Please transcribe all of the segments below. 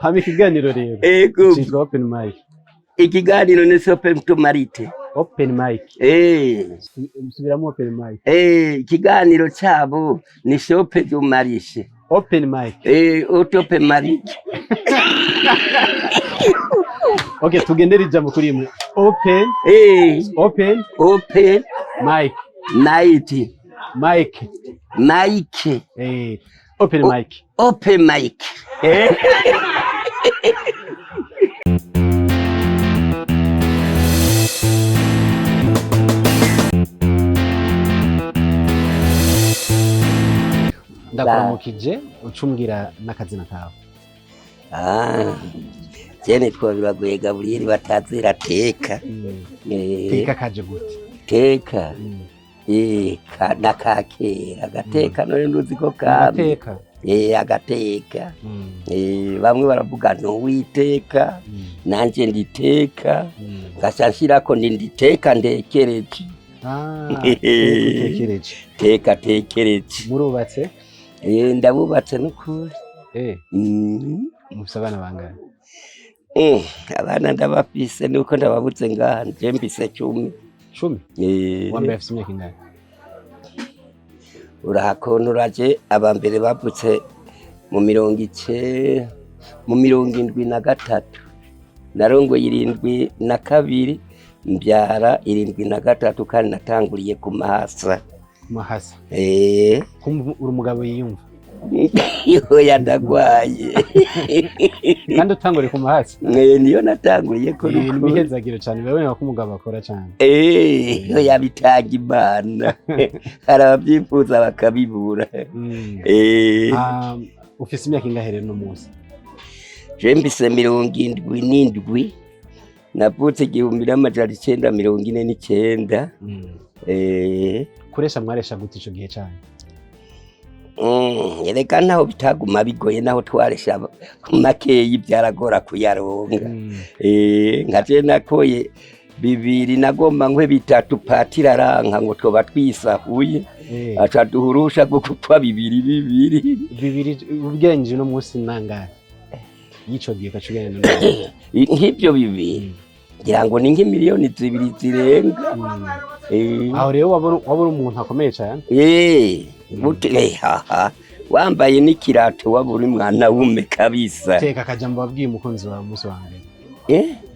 Hama ikiganiro rero Ego. citwa Open Mic. Ikiganiro ni Open to Marite. Open Mic. Subiramo Open Mic. Ikiganiro cabo ni Sope du Marishe. Open Mic. Otope Marike. Okay, tugendere ijambo kuri imwe. Open. Open. Open. Mic. Night. Mic. Mike. Open Mic. Open Mic. Ndakuramukije, ucumbwira n'akazina kawe. Ah, jene twabiragoye Gaburiyeri batazira teka. Teka kaje gute? Teka. Na kakera agateka, none nduzi ko kamwe. Agateka. Agateka. Bamwe baravuga ntuwiteka, nanje nditeka, ngaca nshirako ndi nditeka ndekereje. Ah, utekereje. Teka tekereje. Murubatse? Ndabubatse n'ukuri. Mufise abana bangahe? Abana ndabafise, nuko ndababuze ngaha, nje mfise 10. 10? Uwambere afise imyaka ingahe? Urahakontu uraje, abambere bavutse mu mu 73, narongoye 72, mbyara 73, kandi natanguriye ku mahasa. Mahasa. Kumva uri umugabo yiyumva. Oya, ndagwaye. Kandi utanguriye ku mahasa. Niyo natanguriye ko. Ni ibihezagiro cane, biraboneka ko umugabo akora cane. Oya, bitanga Imana, hari abavyifuza bakabibura. Ah, ufise imyaka ingahe rero uno munsi? Je mfise 77, navutse 1949. Kuresha mwaresha gute ico gihe cane? Erega naho bitaguma bigoye, naho twaresha makeyi byaragora kuyaronka. Nka je nakoye bibiri, nagomba nkwe bitatu, patira aranka ngo twoba twisahuye. Aca duhurusha bwo gupfa bibiri bibiri. Bibiri ugereranyije uno munsi nangahe y'ico gihe ugaca ugereranya n'uno munsi? Nk'ivyo bibiri ngira ngo ni nk'imiliyoni 2 zirenga. Aho rero wabona umuntu akomeye cane. Bute haha wambaye n'ikirato waba uri mwana wume kabisa. Teka akajambo wabwiye umukunzi wawe umunsi wa mbere.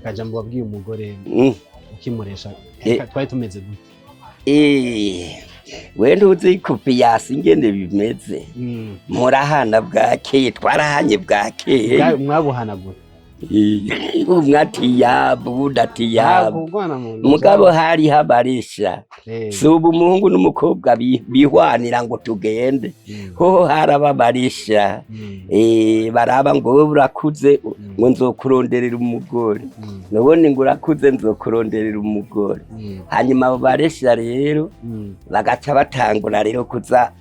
Akajambo wabwiye umugore ukimuresha. Twari tumeze gute? We ntuzi kupiyasi ingene bimeze. Murahana bwakeye, twarahanye bwakeye. Mwabuhana gute? Umwe ati yabu, uwundi ati yabu. Kurwana mu nda. Mugabo hari habarisha. Si ubu umuhungu n'umukobwa bihwanira ngo tugende. Hoho harababarisha. Baraba ngo wowe urakuze, ngo nzokuronderera umugore. Nubundi ngo urakuze, nzokuronderera umugore. Hanyuma abo baresha rero bagaca batangura rero kuza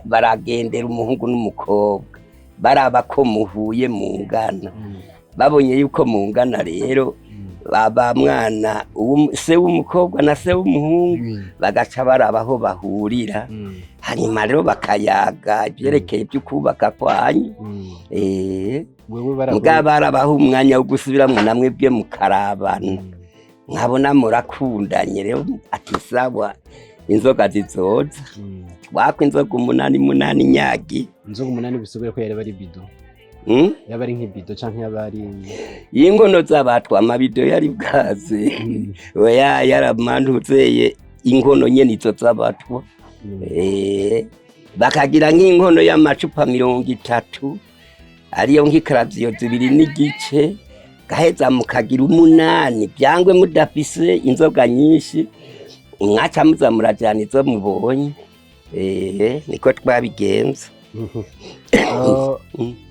baragendera umuhungu n'umukobwa, baraba ko muhuye mungana. Babonye yuko mungana rero, baba mwana se w'umukobwa na se w'umuhungu bagaca baraba aho bahurira. Hanyuma rero bakayaga ibyerekeye iby'ukubaka kwanyu. Wewe bara Mugabo barabaha umwanya wo gusubiramwo, namwe bwe mukarabana, nkabona murakundanye rero, ati sawa, inzoga zizoza. Wakwa inzoga 8 8 nyagi. Inzoga 8 bisubire ko yari bari bido. Yaba ari nk'ibido canke yaba ari Y'inkono z'abatwa, amabido yari bwaze. Oya, yaramantuzeye inkono nyene izo z'abatwa. Bakagira nk'inkono y'amacupa 30, ariyo nk'ikaraziyo 2.5, gaheza mukagira 8. Byangwe mudafise inzoga nyinshi, mwaca muza murajana izo mubonye. Niko twabigenza.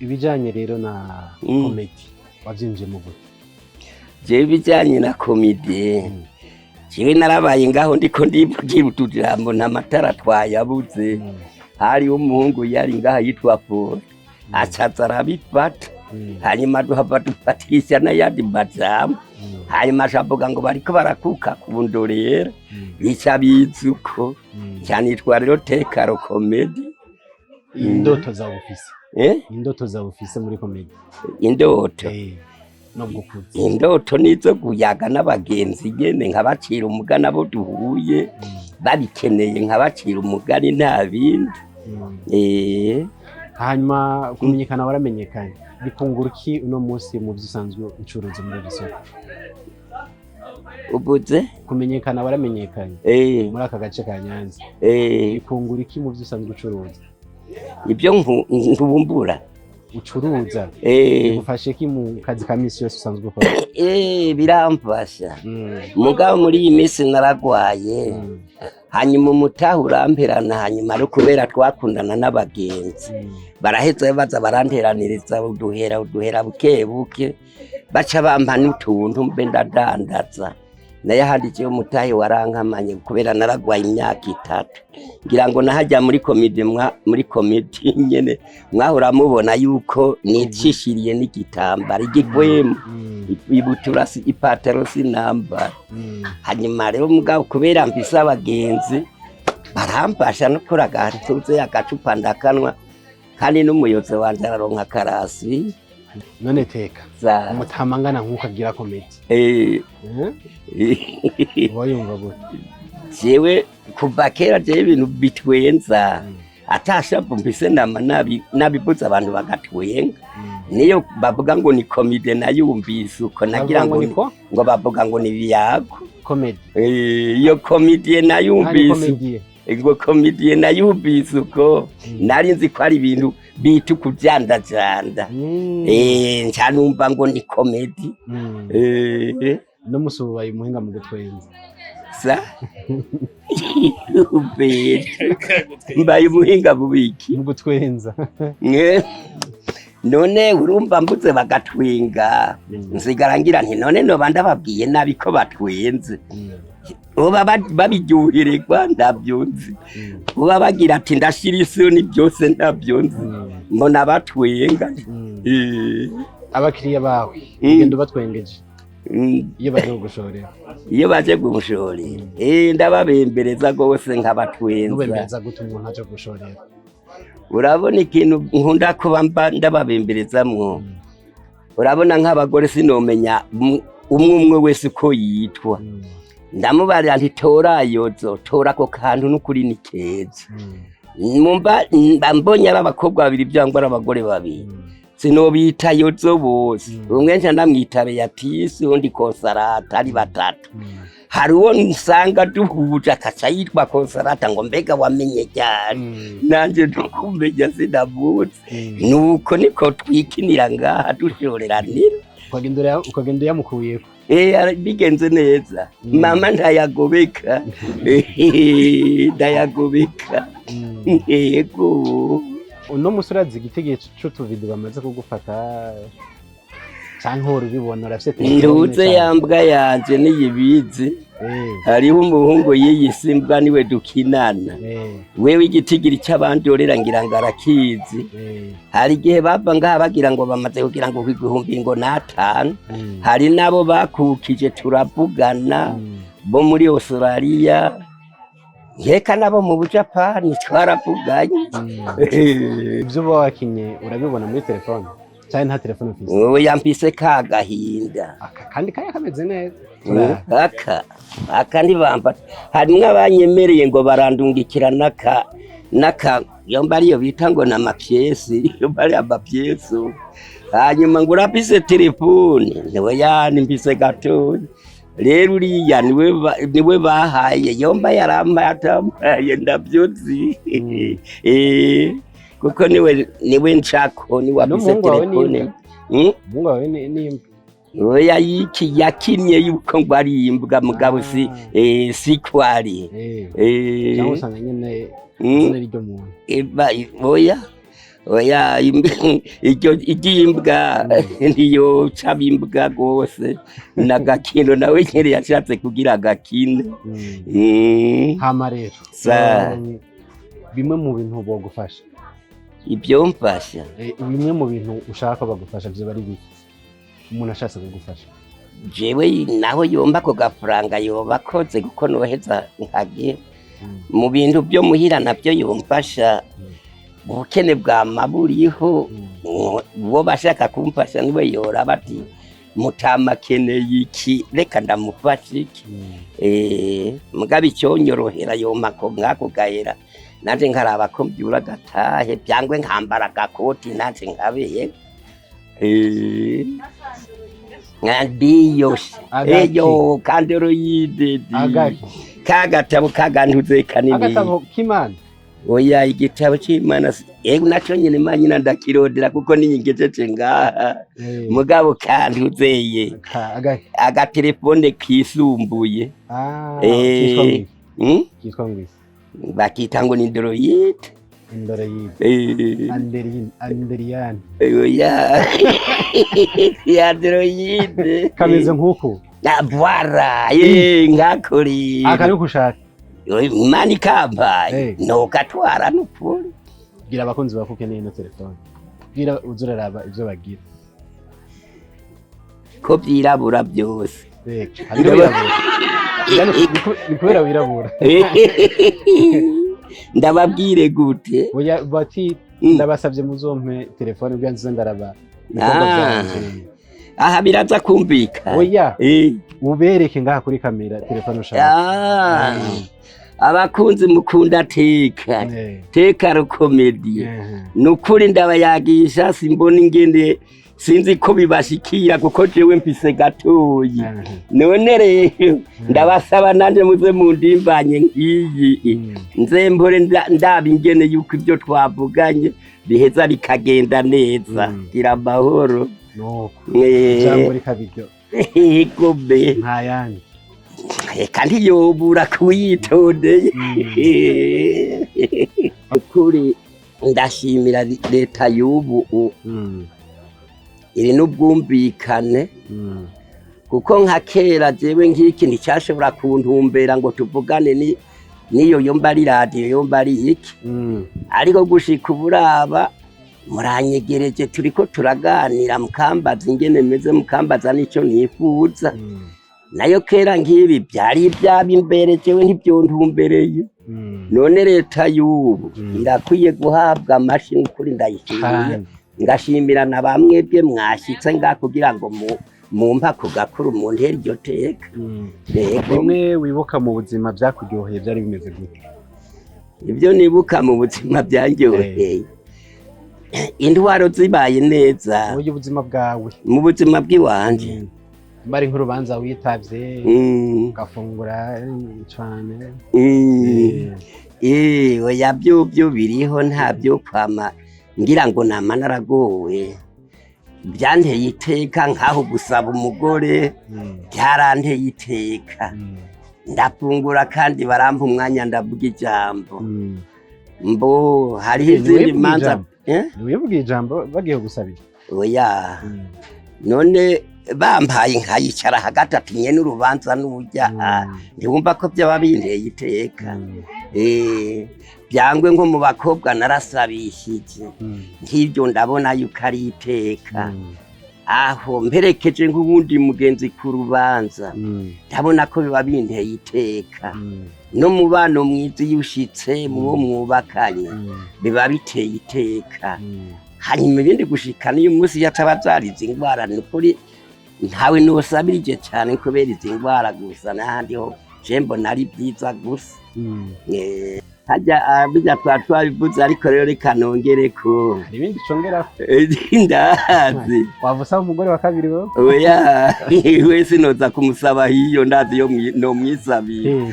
Ibijanye rero na comedy wavyinjiyemo gute? Jewe ibijanye na comédie, jewe narabaye ngaho ndiko ndivugira utujambo, nta matara twayabuze. Hariho umuhungu yari ngaha yitwa Paul, acaza arabifata. Hanyuma duhava dufatisha n'ayandi majambo. Hanyuma acavuga ngo bariko barakuka ku ndorera. Bica biza uko. Cyanitwa rero Tekaro Comedy. Indoto zawe ufise? Eh? Indoto zawe ufise muri comédie? Indoto? Nubwo ukuze. Indoto nizo kuyaga n'abagenzi nyene, nkabacira umugani abo duhuye babikeneye, nkabacira umugani, nta bindi. Hanyuma kumenyekana, waramenyekanye, bikungura iki uno munsi mu byo usanzwe ucuruza muri iri soko? Ubuze? Kumenyekana, waramenyekanye muri aka gace ka Nyanza, bikungura iki mu byo usanzwe ucuruza? Ibyo nkubumbura? Ucuruza. Bigufasha iki mu kazi ka misi yose usanzwe ukora? Biramfasha. Mugabo muri iyi minsi naragwaye, hanyuma umutaha uramperana, hanyuma ari kubera twakundana n'abagenzi, baraheza baza baranteraniriza uduhera uduhera buke buke, baca bampa n'utuntu mbe ndadandaza. Nayo ahandi jewe umutahe warankamanye kubera naragwaye imyaka 3. Ngira ngo nahajya muri comédie, muri comédie nyene mwahora mubona yuko nicishiriye n'igitambara igikwemu, ibutura ipataro sinambara. Hanyuma rero mugabo kubera mfise abagenzi baramfasha no kora agatuze agacupa ndakanwa, kandi n'umuyobozi wanje araronka akarasi. None teka za umutama angana nk'uko agira comédie, uba yumva gute? Jewe kuva kera, jewe ibintu bitwenza, atashavu mfise, nama nabibuza abantu bagatwenga. Niyo bavuga ngo ni comédie, nayumvise uko nagira ngo ni ko ngo bavuga ngo ni ibiyago. Comédie? Iyo comédie Hari nayumvise comédie. Ngo comédie nayumvise uko nari nzi ko ari ibintu bita ukujandajanda. Nca numva ngo ni comédie. No musi ubaye umuhinga mu gutwenza. Sa ubere mbaye umuhinga bubiki? Mu gutwenza. None urumva mbuze bagatwenga, nsigara ngira nti none noba ndababwiye nabi ko batwenze? Uba babiryohererwa ntabyo nzi. Uba bagira ati ndashira isoni, byose ntabyo nzi. Mbona batwenga. Abakiriya bawe ugenda ubatwengeje iyo baje kugushorera? Iyo baje kumushorera, ndababembereza rwose nkabatwenza. Nubembereza gute umuntu aje kugushorera? Urabona ikintu nkunda kuba mba ndababemberezamwo, urabona nk'abagore sinomenya umwe umwe wese uko yitwa. Ndamubarira nti tora yozo, tora ako kantu, n'ukuri ni keza. Mumba mba mbonye ari abakobwa babiri byangwa ari abagore babiri, sinobita yozo bose. Umwe nca ndamwita Beatrice, undi Konsarata, ari batatu. Hari uwo nsanga duhuje akaca yitwa Konsarata, ngo mbega wamenye ryari? Nanje ntukumenya, sinavutse. Nuko niko twikinira ngaha dushoreranira. Ukagenda uyamukuyeko. Bigenze neza. Mama ntayagobeka. Ndayagobeka. Yego. Uno musi urazi igitego c'utuvideo bamaze kugufata, canke uhora ubibona, urafise telefone Nduze canke? ya mbwa yanje niyibizi. Hariho umuhungu yiyise imbwa, niwe dukinana. Wewe igitigiri c'abandorera ngira ngo arakizi. Hari igihe bava ngaha bagira ngo bamaze kugira ngo 1005. Hari n'abo bakukije turavugana bo muri Australia, nkeka nabo mu Bujapani twaravuganye. Ivyo uba wakinye urabibona muri telefone canke nta telefone ufise? Oya, mfise ka gahinda. Aka kandi kaya kameze neza. Aka ntibamfata, harimwo abanyemereye ngo barandungikira naka naka, yomba ariyo bita ngo ni amapièces, yomba ari amapièces. Hanyuma ngo urafise telefone? Niwe yani mfise gatoya. Rero uriya niwe bahaye, yomba yarampaye atampaye ndavyuzi. Kuko niwe nshako, niwe afise N'umuhungu wawe ni telefone. imbwa? Umuhungu wawe ni imbwa? Oya, yiki yakinye yuko ngo ari imbwa, mugabo si. Si ko ari. Cyangwa usanga nyene izina ry'iryo muntu. Oya oya, iryo iry'imbwa ntiyoca imbwa rwose, n'agakino nawe nyene yashatse kugira agakino. Hama rero Sa. Bimwe mu bintu bogufasha? Ibyo mfasha? Bimwe mu bintu ushaka ko bagufasha vyoba ari biki, umuntu ashatse kugufasha? Jewe naho yomba ako gafaranga yoba akoze, kuko noheza nkagira mu bintu byo muhira nabyo yomfasha. Ubukene bwama buriho. Uwo bashaka kumfasha niwe yoraba ati mutama akeneye iki, reka ndamufashe iki. Mugabo icyonyorohera yompa ko nk'ako gahera, nanje nkaraba ko mbyura gatahe byangwe, nkambara agakoti nanje nkabeye. Ndiyo. Agaki. Eyo kandoroyide. Agaki. Kagatabo kagantuze kanini. Agatabo k'Imana? Oya, igitabo c'Imana yego, naco nyene manyina ndakirondera kuko ninyigejeje ngaha. Mugabo kantuzeye. Agaki. Agatelefone kisumbuye. Ah, kitwa ngwiki? Kitwa ngwiki? Bakita ngo ni Android. Android. Anderin, Andrian. Oya, Android. Kameze nk'uku? Na bwara ngakuri. Aka niko ushaka? Imana ikampaye nogatwara nukuri. Bwira abakunzi bawe ko ukeneye ino telefone, bwira uze uraraba ivyo bagira. Ko vyirabura byose. Reka, hariho wirabura. Ni kubera wirabura. Ndababwire gute? Oya, bati ndabasavye muzompe telefone kugira nzize ndaraba ibikorwa vyanje. Aha biraza kumvikana. Oya, ubereke ngaha kuri kamera telefone ushaka. Ah, abakunzi mukunda Teka Teka Rukomedi, nukuri ndabayagisha, simbona ingene, sinzi ko bibashikira kuko jewe mfise gatoyi. None rero ndabasaba nanje muze mundimbanye nk'iyi, nze mbore ndaba ingene yuko ibyo twavuganye biheza bikagenda neza. Gira amahoro. Nuko ijambo rikaba iryo. Yego be. Nta yandi. Reka ntiyobura kuyitondeye. Ukuri ndashimira leta y'ubu iri n'ubwumvikane, kuko nka kera jewe nk'iki nticyashobora kuntumbera ngo tuvugane ni niyo yomba ari radiyo yomba ari iki, ariko gushika uburaba muranyegereje, turiko turaganira, mukambaza ingene meze, mukambaza n'ico nifuza. Nayo kera nk'ibi byari ibyaba imbere, jewe ntibyontumbereye. None leta y'ubu irakwiye guhabwa amashi, n'ukuri ndayishimiye. Kandi Ngashimira na bamwebwe mwashitse ngaha kugira ngo mumpa ku gakuru muntere iryo teka. Yego. Bimwe wibuka mu buzima byakuryoheye byari bimeze gute? Ibyo nibuka mu buzima byanjyoheye, intwaro zibaye neza. Uburyo ubuzima bwawe. Mu buzima bw'iwanje. Bari nk'urubanza witavye, ugafungura cane. Oya, byo byo biriho, nta byo kwama ngira ngo nama naragowe. Byanteye iteka nkaho gusaba umugore, byaranteye iteka. Ndafungura kandi barampa umwanya ndavuga ijambo. Mbo hariho izindi Ntiwivuga manza. ijambo? Eh? Ntiwivuga ijambo bagiye gusabira? Oya. None bampaye nkayicara hagati ati nyene urubanza n'urya, ntiwumva ko byaba binteye iteka? Byangwe nko mu bakobwa narasabishije, nk'ibyo ndabona yuko ari iteka. Aho mperekeje nk'uwundi mugenzi ku rubanza, ndabona ko biba binteye iteka. N'umubano mwiza iyo ushitse mu wo mwubakanye, biba biteye iteka. Hanyuma ibindi gushika n'iyo munsi yataba zarize ingwara, ni ukuri ntawe nosabirije cyane kubera izi ngwara gusa, n'ahandi ho je mbona ari byiza gusa. Harya bijya twa twabivuze, ariko rero reka nongereko. Hari ibindi ucongerako? Ndazi. Wava usaba umugore wa kabiri wowe? Oya, wese noza kumusaba hiyo, ndazi yo nomwisabiye.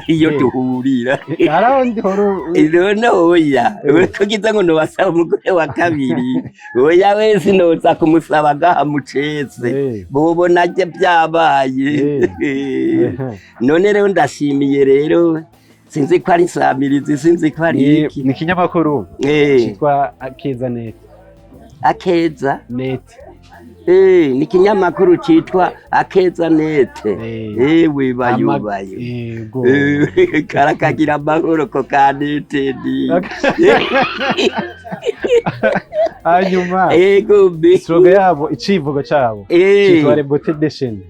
Iyo duhurira. Hari aho ndi horo. None oya, kugize ngo nobasaba umugore wa kabiri, oya, wese noza kumusaba ngaha mucese, bobona je byabaye. None rero ndashimiye rero, sinzi ko ari insamirizi, sinzi ko ari iki. Ni ikinyamakuru cyitwa Akeza Net. Akeza Net. Ni ikinyamakuru citwa Akeza Nete. Ewe bayubayo. Yego. Karakagira amahoro ko kanetedi. Hanyuma Ego be. slogan yabo, icivugo cabo cyitwa Rebote Deshene.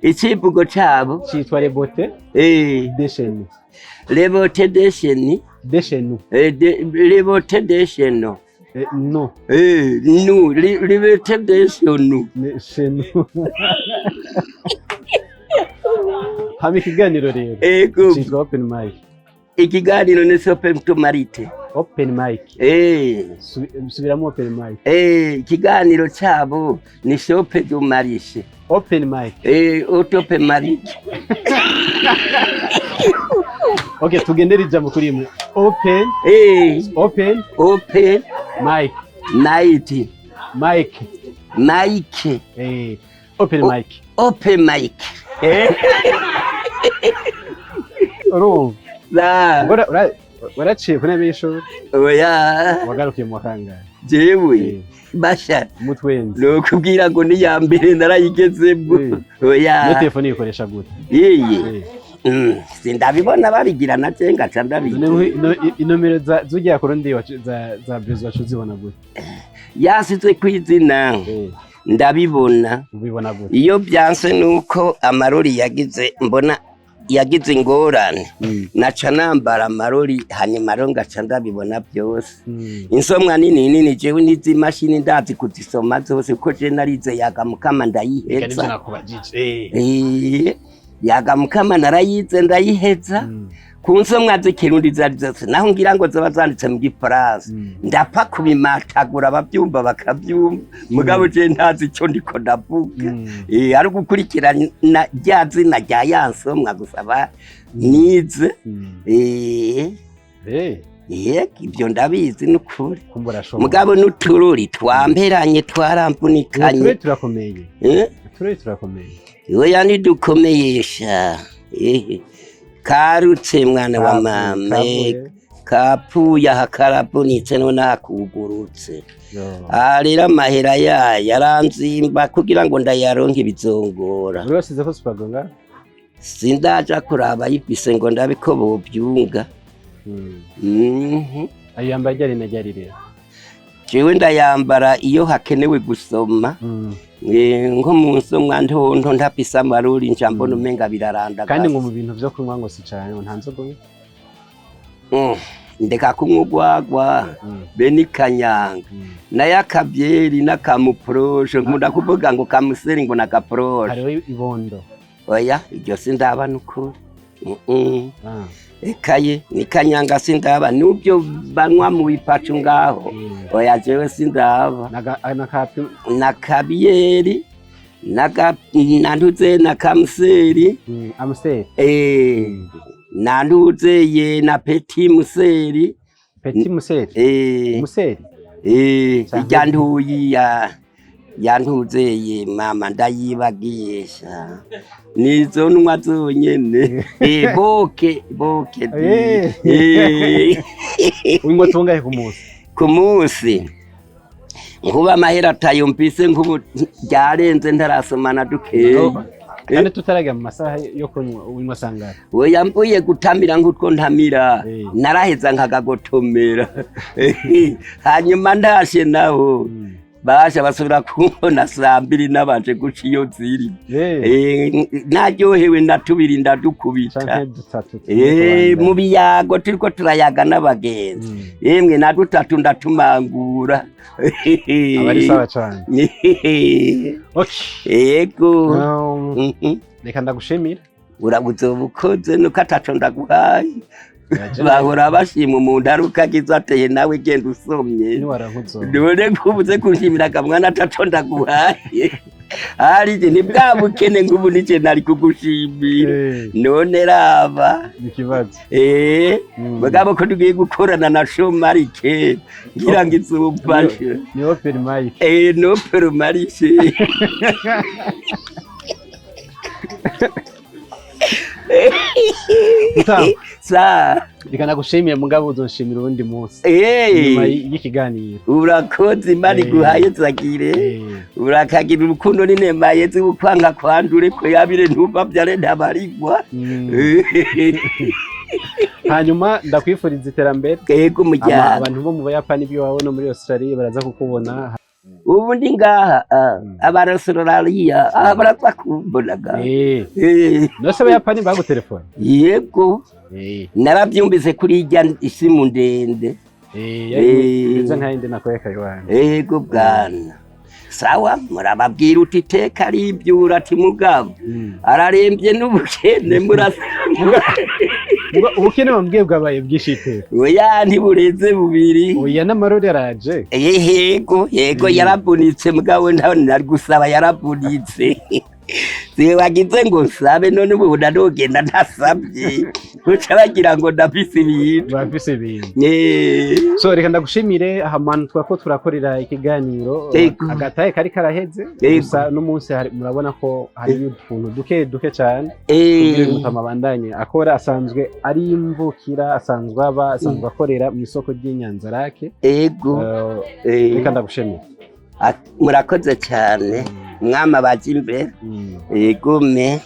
Icivugo cabo? Cyitwa Rebote Deshene. Rebote Desheni. De chez nous. Liberté de chez nous. No. Nous, liberté de chez nous. Chez nous. Hama ikiganiro rero Ego. citwa open mic. Ikiganiro ni sope mtumarite. Open mic. Subiramo open mic. Ikiganiro cabo ni sope dumarishe. Open mic. Otope marike. Okay, tugendere ijambo kuri imwe. Open. Open. Open. Mic. Night. Mic. Mic. Open mic. Open mic. Urumva? Waraciye ku ntebe y'ishuri? Oya. Wagarukiye mu wakangahe? Jewe. Basha. Mutwenzi. Nokubwira ngo ni ya mbere narayigezemwo. Oya. Iyo telefone uyikoresha gute? Iyi. Sindabibona babigira na je ngaca ndabigira. Inomero z'ugiye ku rundi za Brezo wacu uzibona gute? Yasize kw'izina. Ndabibona. Ubibona gute? Iyo byanse nuko amarori yagize mbona yagize ingorane. Naca nambara amarori hanyuma rero ngaca ndabibona byose. Insomwa nini nini jewe n'izi mashini ndazi kuzisoma zose kuko je narize yaga mukama ndayiheza. Yaga mukama narayize ndayiheza. Ku nsomwa z'ikirundi zari zose naho ngira ngo zoba zanditse mu gifaransa. Ndapfa kubimatagura ababyumva bakabyumva mugabo je ntazi ico ndiko ndavuga. Ari gukurikirana rya zina rya ya nsomwa gusa nize. Ibyo ndabizi n'ukuri. Mugabo n'utururi twamperanye twaramvunikanye. Utururi turakomeye. Utururi turakomeye. Oya ntidukomeyesha. Karutse mwana wa mama kapfuye aha karavunitse none hakugurutse. Rero amahera yayo aranzimba kugira ngo ndayaronke ibizongora. Uri wasize ko supagonga? Sindaja kuraba yifise ngo ndabiko bovyunga. Ayo yambara ryari na ryari rero? Jewe ndayambara iyo hakenewe gusoma. Nko mu nsomwa ntonto ntafise amarori nca mbona umenga biraranda. Kandi ngo mu bintu vyo kunywa ngo si cane ngo nta nzoga. Ndeka kunywa urwagwa be n'ikanyanga nayo akabyeri n'akamuporoshe nkunda kuvuga ngo kamuseri ngo n'akaporoshe. Hariho ibondo. Oya iryo sindaba n'ukuri. Ekaye ni kanyanga sindaba nubyo banywa mu bipacu ngaho. Oya jewe sindaba. Na kabiyeri nanduze na kamuseri. Amuseri. Nanduze ye na petit museri. Petit museri. Museri. Ijya ntuyi ya yantuzeye mama ndayibagisha nizo nwa zonyene. Boke boke. Unywa tungahe ku munsi? Ku munsi nkuba amahera atayumvise nkubu ryarenze ntarasomana dukeya. Kandi tutarajya mu masaha yo kunywa unywa sangara. Oya mvuye gutamira nk'utwo ntamira naraheza nkagagotomera. Hanyuma ndashe naho basha basubira kumbona saa mbiri nabanje guca iyo ziri. Naryohewe natubiri ndadukubita. Mu biyago turiko turayaga n'abagenzi. Emwe na dutatu ndatumangura. Abari sawa cane. Okay. Yego. Reka ndagushimira. Urabuzobukoze nuko ataco ndaguhaye. Bahora bashima umuntu ari ukagize ateye nawe genda usomye. None kubuze kunshimira kamwana ataco ndaguhaye. Ari je ni bwa bukene ngubu nije nari kugushimira. None raba ikibazo. Mugabo ko tugiye gukorana na Shomarike ngira ngo izumfashe. Ni open mic. No open mic. Sa reka nagushimiye mugabo uzonshimira ubundi munsi. Nyuma y'ikiganiro. Urakoze Imana iguhaye zagire. Urakagira urukundo n'inema yeze ukwanga kwandure ko yabire ntumva byare ntabarigwa. Hanyuma ndakwifuriza iterambere. Yego mujyana. Abantu bo mu Buyapani byo wabona muri Australia baraza kukubona. Ubu ndi ngaha, abarasirariya aha baraza kumbonaga. Nose abayapani bagutelefone? Yego. Narabyumvise kuri irya isimu ndende. Yari nka yindi nakwereka iwanjye. Yego bwana, sawa, murababwira uti iteka aribyura, ati mugabo ararembye n'ubukene murasa. Ubukene bambwiye bwabaye bwinshi iteka. Oya, ntiburenze bubiri. Oya, n'amarori araje. Yego yego. Yaravunitse mugabo, ntawe nari gusaba, yaravunitse. Wagize ngo nsabe, none ubu ndanogenda ntasabye, uca bagira ngo ndafise ibintu. Bafise ibintu. So reka ndagushimire. Ahantu twako turakorera ikiganiro, agataye kari karaheze. Gusa n'umunsi murabona ko hari utuntu duke duke cyane kugira ngo mutama akora. Asanzwe ari imvukira, asanzwe aba, asanzwe akorera mu isoko ry'Inyanzarake. Reka ndagushimire. Murakoze cyane, mwama baje imbere. Yego me.